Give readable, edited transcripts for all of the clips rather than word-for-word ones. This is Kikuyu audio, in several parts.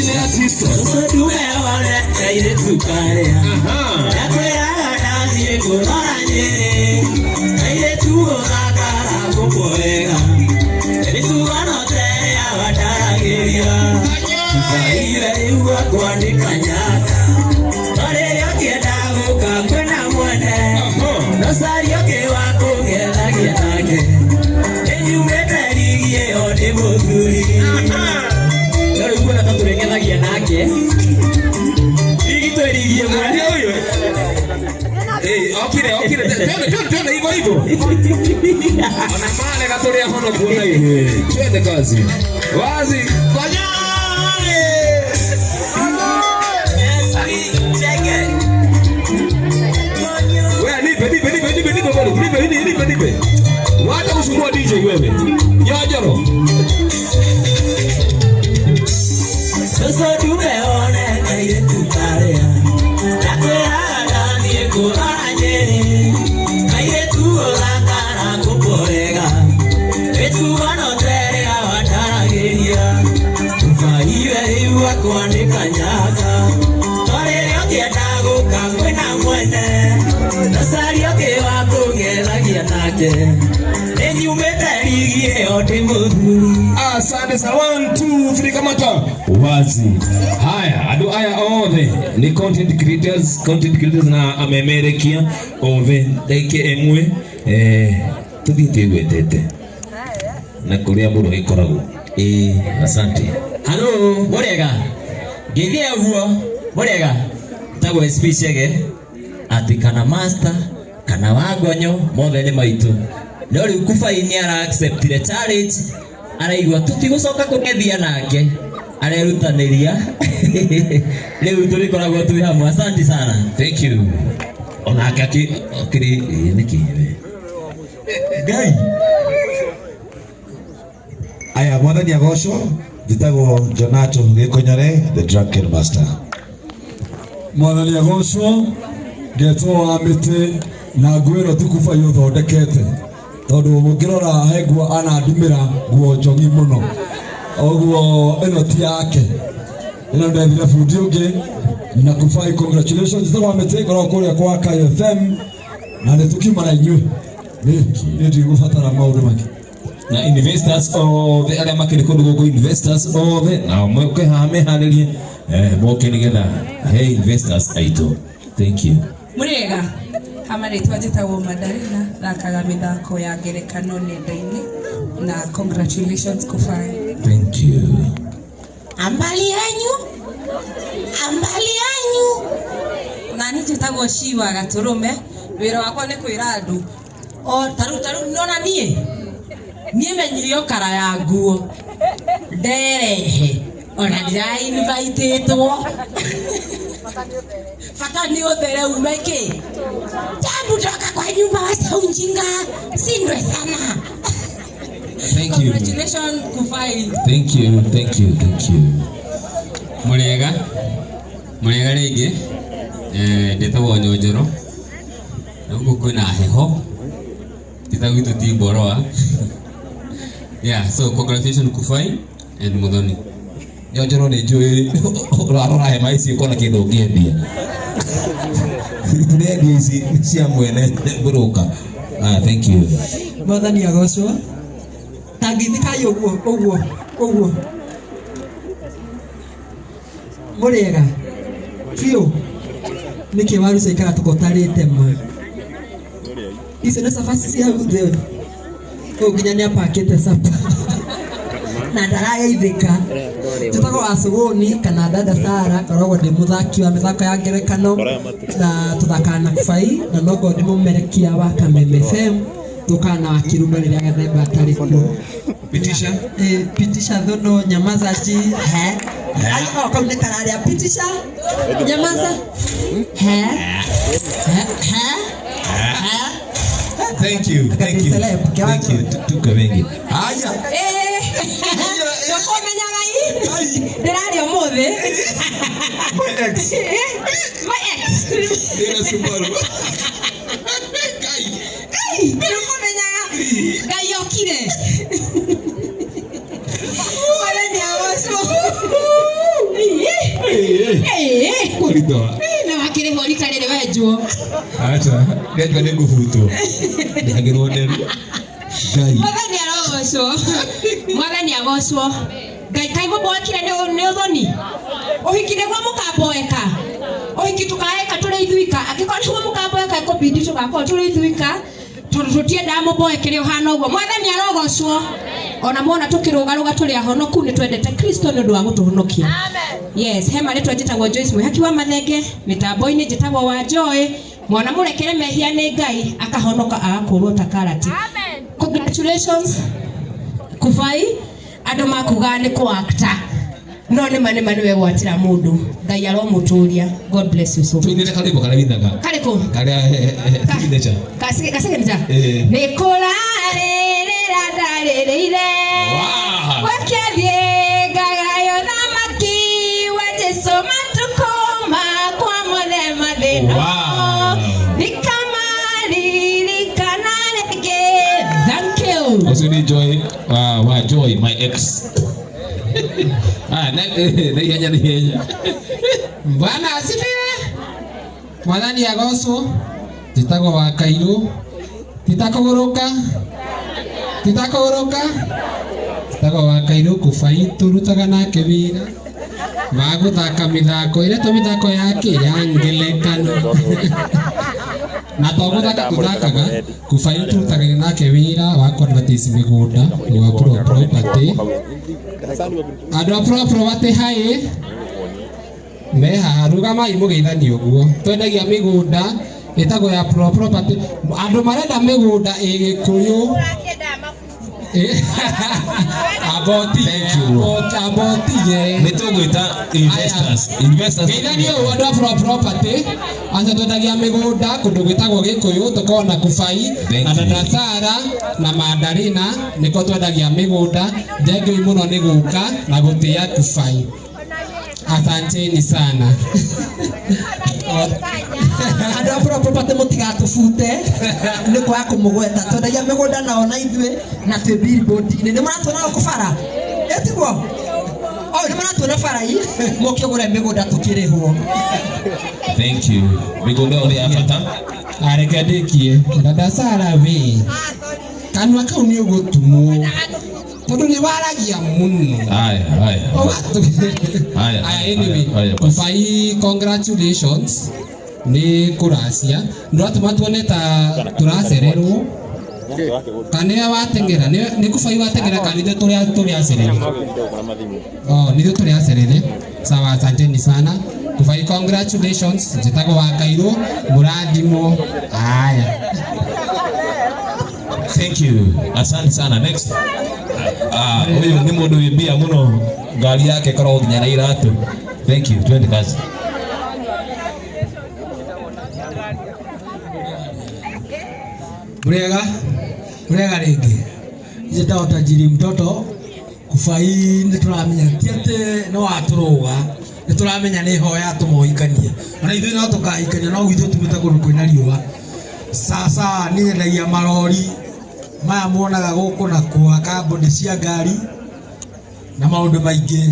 Nĩ artist. Tumeone kairĩtu karĩa Ndakwĩraga ndathiĩ kũrora Nyĩrĩ. Kairĩtu gũthakara gũkũ wega. Mĩtugano terĩa wataragĩria. Iwe rĩu akwa nĩ kanyaka. No rĩrĩa ũkĩenda gũka kwĩna mwene. No caria ũngĩ wa kũng'ethagia nake. Nĩnyumĩte rigi ĩyo ndĩ mũthuri. No rĩu kuona ta tũrĩng'ethagia nake. Rigi twĩ rigi ĩmwe. Ndio huyo. Eh, okire okire. Twende twende twende hivyo hivyo. Ona male gaturia hono kuona hivi. Twende kazi. Wazi. Konyole. Wewe nipe nipe nipe nipe nipe bado. Nipe nipe nipe nipe. Wacha kusumbua DJ wewe. Nyojoro. Sasa tumeone kairĩtu karĩa Ndakwĩraga ndathiĩ kũrora Nyĩrĩ. Kairĩtu gũthakara gũkũ wega. Mĩtugano terĩa wataragĩria. Tũbaiwe rĩu akwa nĩ kanyaka. No rĩrĩa ũkĩenda gũka kwĩna mwene. No caria ũngĩ wa kũng'ethagia nake. Nĩnyumĩte rigi ĩyo ndĩ mũthuri. Asante sana. One, two, three, kamata. Wazi. Haya, andu aya othe ni content creators na amemerekia othe ndagĩka ĩmwe tũthiĩ twĩgwetete na kũrĩa mũndũ agĩkoragwo. Asante. Halo, mũrĩega? Ngĩthia ũguo, mũrĩega? Tagwo SP Chege, atĩ kana master, kana wangonyo, mothe nĩ maitũ. No rĩu Kubai nĩ ara acceptire challenge, araigua tũtigũcoka kũng'ethia nake, arerutanĩria. Rĩu tũrĩkoragwo twĩ hamwe. Asante sana. Thank you. Onake akĩrĩ nĩkĩ we? Ngai. Aya, mwathani agocwo. Njĩtagwo Jonato Gĩkonyore, the drunken master. Mwathani agocwo. Ngetwo wa mĩtĩ na nguo ĩno ti Kubai ũthondekete tondũ mũngĩrora he nguo anandumĩra nguo njogi mũno ũguo ĩno ti yake ĩno ndethire bundi ũngĩ na Kubai congratulations. Njĩtagwo wa mĩtĩ ngoragwo kũrĩa kwa Kayo FM na nĩ tũkiuma na inyuĩ nĩ ndigũbatara maũndũ mangĩ. Na investors othe arĩa makĩrĩ kũndũ gũkũ, investors othe nao moke haha meharĩrie, moke nĩgetha he investors aitũ. Thank you. Mũrĩega, hama rĩtwa njĩtagwo Madarina, thakaga mĩthako ya ngerekano nenda-inĩ na congratulations Kubai. Thank you. Ambali yanyu, ambali yanyu. Nani njĩtagwo Ciwa Gatũrũme, wĩra wakwa nĩ kwĩra andũ o taru taru nona niĩ niĩ menyire o kara ya nguo nderehe ona ndĩra invitĩtwo bata nĩ ũthere ume kĩ tabu toka kwa nyumba wasa unjinga sindwe sana. Thank you. Congratulations Kubai. Thank you, thank you, thank you. Mũrĩega mũrĩega rĩngĩ, ndĩtagwo Nyonjoro na gũkũ kwĩna heho tita gwitũ ti mboroa. Yeah, so congratulations Kubai and Muthoni. Nyonjoro nĩ njũĩ ũrarora hema ici ũkona kĩndũ ũngĩendia. Tũrendia ici cia mwene mbũrũka. Ah, thank you. Mwathani agocwo. Tangithikai ũguo ũguo ũguo. Mũrĩega biũ. Nĩkĩ waru ciaikara tũkotarĩte ma icio nĩ cabaci cia hau thĩ ũyũ nginya nĩ apakĩte capa na ndarageithĩka. Njĩtagwo Wacũgũni kana Dada Sara, ngoragwo ndĩ mũthaki wa mĩthako ya ngerekano na tũthakaga na Kubai na no ngorwo ndĩ mũmerekia wa Kameme FM tũkaga na Wakirume rĩrĩa Gathemba atarĩ kuo. Pitisha. Pitisha thono nyamaza ji he. Ai, oh, kau nĩ kararĩa pitisha nyamaza he he he he. Thank you, thank you. Thank you. Tuko wengi. Haya. Ndũkũmenyaga i ndĩrarĩa ũmũthĩ. My ex. My ex. Ndĩna Subaru. Ngai, ndũkũmenyaga Ngai okire. Mwathani agocwo. Kũritũha. Na wakĩrĩhwo rita rĩrĩ wenjwo. Acha, ndenjwo nĩ ngũbutwo. Ndĩhagĩrwo nderu. Ngai. Mwathani arogocwo. Mwathani agocwo. Ngai kaĩ mũmboekire nĩ ũthoni. Ũhiki nĩguo mũkamboeka. Ũhiki tũkaeka tũrĩ ithuika. Angĩkorwo nĩguo mũkamboeka ĩkũbindi tũgakorwo tũrĩ ithuika. Tondũ tũtiendaga mũmboekere ũhana ũguo. Mwathani arogocwo. Ona mwona tũkĩrũgarũga tũrĩ ahonoku nĩ twendete Kristo nĩ ũndũ wa gũtũhonokia. Yes, he marĩtwa njĩtagwo Joyce Mwĩhaki wa Mathenge, mĩtambo-inĩ njĩtagwo wa Joy, mwana mũrekere mehia nĩ Ngai akahonoka agakũrwo ta karati. Congratulations Kubai, andũ makugaga nĩ kũakta no nĩ ma nĩ ma nĩwe gwatĩra mũndũ. Ngai aromũtũria. God bless you so much. Tũinĩre karwĩmbo karĩa winaga. Karĩkũ? Karĩa signature. Ka signature? Eh. Nĩ kũrarĩrĩra ndarĩrĩire. Wow. Wakĩathiĩ ngagayo thamaki wa Jesu matukũ makwa mothe mathĩna. Wow. Nĩkamaririkana rĩngĩ. Thank you. Ũcio nĩ Joy wa Joy my ex. Ah, na ihenya na ihenya. Bwana asifiwe. Mwathani agocwo. Njĩtagwo wa Kairũ. Titakũgũrũka. Titakũgũrũka. Njĩtagwo wa Kairũ Kubai tũrutaga nake wĩra wa gũthaka mĩthako ĩretwo mĩthako yake ya ngerekano. Na to gũthaka tũthakaga, Kubai tũrutaga nake wĩra wa kũ-advertise mĩgũnda wa Pro Property. Andũ a Pro Property haĩ me haha rũgamai mũgeithanie ũguo. Twendagia mĩgũnda ĩtagwo ya Pro Property. Andũ marenda mĩgũnda ĩ Gĩkũyũ. Abotige. Nĩ tũgwĩta investors. Investors. Geithanie ũguo andũ a Pro Property. Acio twendagia mĩgũnda kũndũ gwĩtagwo Gĩkũyũ, tũkoragwo na Kubai na Dada Sara na Mandarina, nĩkuo twendagia mĩgũnda. Thengiũ mũno nĩ gũka na gũtĩa Kubai. Asanteni sana. Andũ a Pro Property mũtigatũbute nĩ kwaga kũmũgweta. Twendagia mĩgũnda nao na ithuĩ na twĩ billboard-inĩ. Nĩ mũratuona gũkũ bara? Ĩ tiguo? O nĩ mũratuona bara ii? Mũke ũgũre mĩgũnda tũkĩrĩhwo. Thank you. Mĩgũnda ĩyo nĩ ya bata. Areke ndĩkie. Dada Sara we. Kanua kau nĩ ũgũtumwo. Tondũ nĩ waragia mũno. Haya, haya. Haya. Aya, anyway, Haya, basi. Kubai congratulations nĩ kũracia. Ndũratũma tuone ta tũracererwo. Kana nĩwe wateng'era, nĩ Kubai wateng'era kana nithuĩ tũrĩacerere? Oh, nithuĩ tũrĩacerere. Sawa, asanteni sana. Kubai congratulations, njĩtagwo wa Kairũ, mũrathimwo. Haya. Thank you. Asante sana. Next. Ah, huyu ni mũndũ wĩ mbia mũno. Ngari yake ĩkoragwo nginya na iratũ. Thank you. Twende kazi. Murega, murega rĩngĩ. Njĩtagwo Tajiri Mtoto. Kubai nĩ tũramenya ti atĩ nĩ watũrũga, nĩ tũramenya nĩ hoya tũmohikanie. Ona ithuĩ no tũkahikania no gwitũ tumĩte kũndũ kwĩna riũa. Sasa niĩ nyendagia marori maya muonaga gũkũ na kwa kambuni cia ngari na maũndũ maingĩ.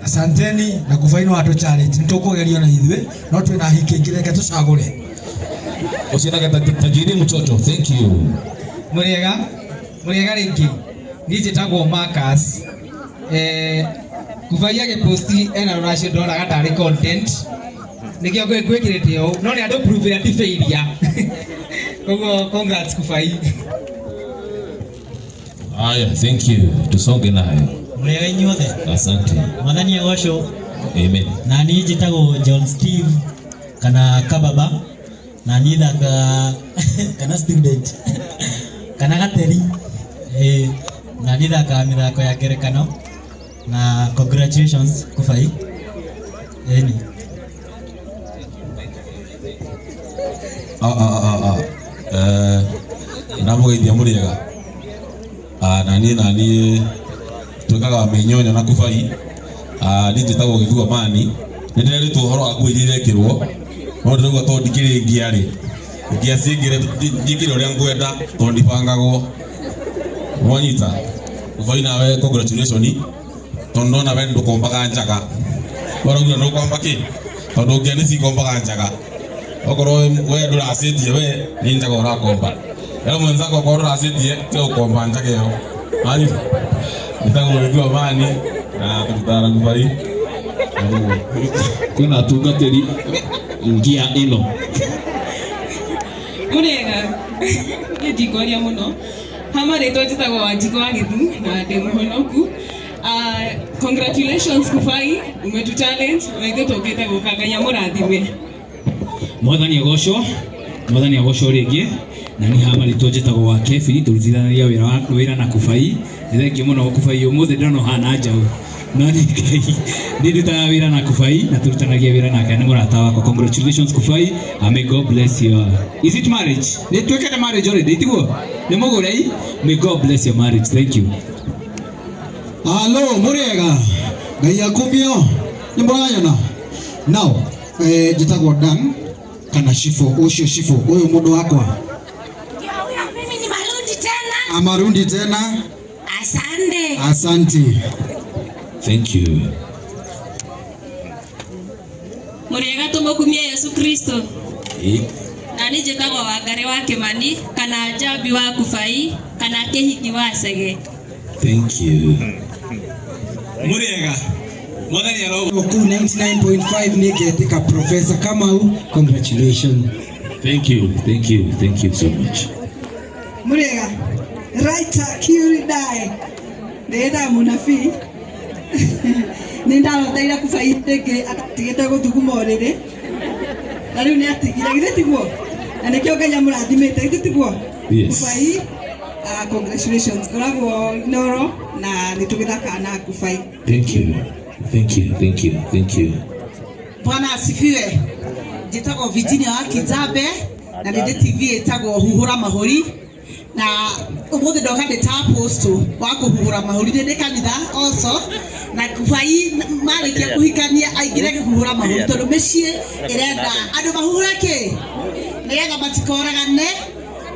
Asanteni na Kubai nĩ watũ challenge nĩ tũkũgerio na ithuĩ no twĩna hiki ingĩ reke tũcagũre. Ũcio nake Tajiri Mtoto. Thank you. Mũrĩega, mũrĩega rĩngĩ. Niĩ njĩtagwo Marcus. Kubai agĩposti ena rũracio ndonaga tarĩ content. Nĩkĩo ngwĩkĩrĩte ũũ. No nĩ andũ prove ĩrĩa ti failure. Koguo congrats Kubai. Haya, thank you. Tusonge nayo. Mũrĩega inyuothe. Asante. Mwathani agocwo. Amen. Na niĩ njĩtagwo John Steve kana Kababa na niĩ thakaga kana student kana gateri na niĩ thakaga mĩthako ya ngerekano na congratulations Kubai. Ĩni. Ndamũgeithia mũrĩega. Na niĩ twĩkaga mĩnyonyo na Kubai. Niĩ njĩtagwo Gĩthua Mani. Nĩ ndĩrerĩtwo ũhoro wa nguo iria irekĩrwo no ndĩrauga tondũ ndikĩrĩ ngia rĩ, ngia ciĩngĩre njĩkĩre ũrĩa ngwenda tondũ ndibangagwo. Mwanyita Kubai nawe congratulations tondũ ndona we ndũkombaga njaga. Waraugire ndũkomba kĩ? Tondu ngia nĩ cikombaga njaga. Okorwo we ndũracĩtie we nĩ njaga ũrakomba. Ero mwenzako okorwo ndũracĩtie tiga gũkomba njaga ĩyo. Wanyita? Njĩtagwo Gĩthua Mani na tũrutaga na Kubai. Kwĩna atungatĩri ngia ĩno. Mũrĩega, niĩ ndikwaria mũno. Hama rĩtwa njĩtagwo Wanjikũ wa Gĩthu na ndĩ mũhonoku. Congratulations Kubai, umetu challenge na ithuĩ tũkĩte gũka. Ngai amũrathime. Mwathani agocwo, mwathani agocwo rĩngĩ. Na niĩ haha marĩtwa njĩtagwo wa Kebini, tũrutithanagia wĩra na Kubai. Nĩ thengiũ mũno Kubai, ũmũthĩ ndĩrona ũhana njaũ. No nĩ Ngai, niĩ ndutaga wĩra na Kubai na tũrutanagia wĩra nake, nĩ mũrata wakwa. Congratulations Kubai, and may God bless you. Is it marriage? Nĩ twĩkĩte marriage already, tiguo? Nĩ mũgũrei? May God bless your marriage. Thank you. Halo, mũrĩega. Ngai akumio. Nĩ mũranyona? Now, njĩtagwo Dan kana Shifo, ũcio Shifo, ũyũ mũndũ wakwa. Mimi ni Marundi tena. Amarundi tena. Asante. Asante. Thank you. Mũrĩega, tũmũkumie Yesu Kristo. Na niĩ njĩtagwo Wangari wa Kĩmani kana Njambi wa Kubai kana Kĩhiki wa Cege. Thank you. Mũrĩega. Mwathani arogo. Kuu 99.5 nĩngetĩka Professor Kamau, congratulations. Thank you, thank you, thank you so much. Mũrĩega, writer Kiuridai, ndĩĩtaga mũnabii. Nĩ ndaroteire Kubai rĩngĩ atigĩte gũthuguma ũrĩrĩ na rĩu nĩ atigire, githĩ tiguo? Na nĩkĩo Ngai amũrathimĩte, githĩ tiguo? Yes. Kubai, congratulations. Ngoragwo Inooro na nĩ tũgĩthakaga na Kubai. Thank you. Thank you, thank you, thank you. Bwana asifiwe. Njĩtagwo Virginia wa Kijabe na nĩ ndĩ TV ĩtagwo Huhũra Mahũri, na ũmũthĩ ndoka ndĩ ta apostle wa kũhuhũra mahũri, nĩ ndĩ kanitha also, na Kubai marĩkia kũhikania aingĩre kũhuhũra mahũri tondũ mĩciĩ ĩrenda andũ mahuhũre kĩ nĩgetha matikoragane,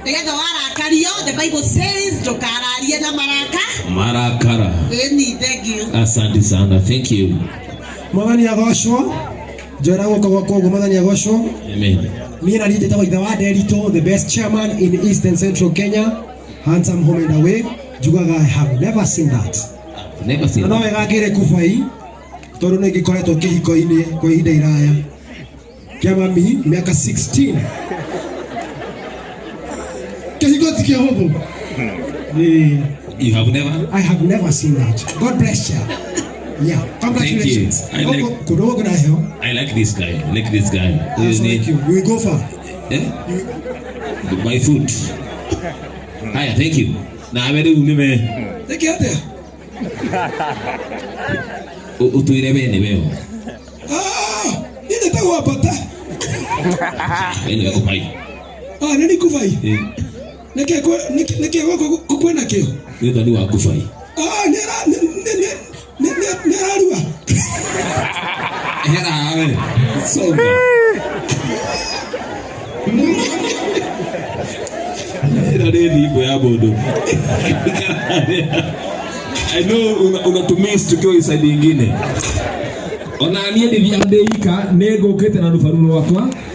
nĩgetha warakario, the Bible says ndũkararie na maraka. Marakara. Ĩni, thank you. Asante sana. Thank you. Mwathani agocwo. Njora guoko gwakwa ũguo, mwathani agocwo. Amen. Niĩ na niĩ njĩtagwo ithe wa Nderitũ, the best chairman in East and Central Kenya, handsome home and away. Njugaga I have never seen that. Never seen Na no that. wega ngĩre Kubai tondũ nĩ ngĩkoretwo kĩhiko-inĩ kwa ihinda iraya kĩa mami mĩaka 16. Kĩhiko ti kĩhũthũ. You have never? I have never seen that. God bless you. Yeah, congratulations. Thank you. I like- Kũndũ gũkũ na heo. I like this guy. I like this guy. Also like you. You will go far. Eh? My foot. Haya, thank you. Na we rĩu nĩwe Nĩkĩ atĩa? Ũtwĩre we nĩwe ũ. Niĩ njĩtagwo Bata. We nĩwe Kubai. Nĩ ni Kubai. Eh, Nĩkĩ gũkũ kwĩna kĩo? Nĩ thoni wa Kubai. Nĩ ararua. Hera we. Songa. Ĩno nĩ thingo ya mũndũ. I know unatumiss tukiwa side ingine. Ona niĩ ndithiaga ndĩ ika, nĩ ngũkĩte na rũbaru rwakwa.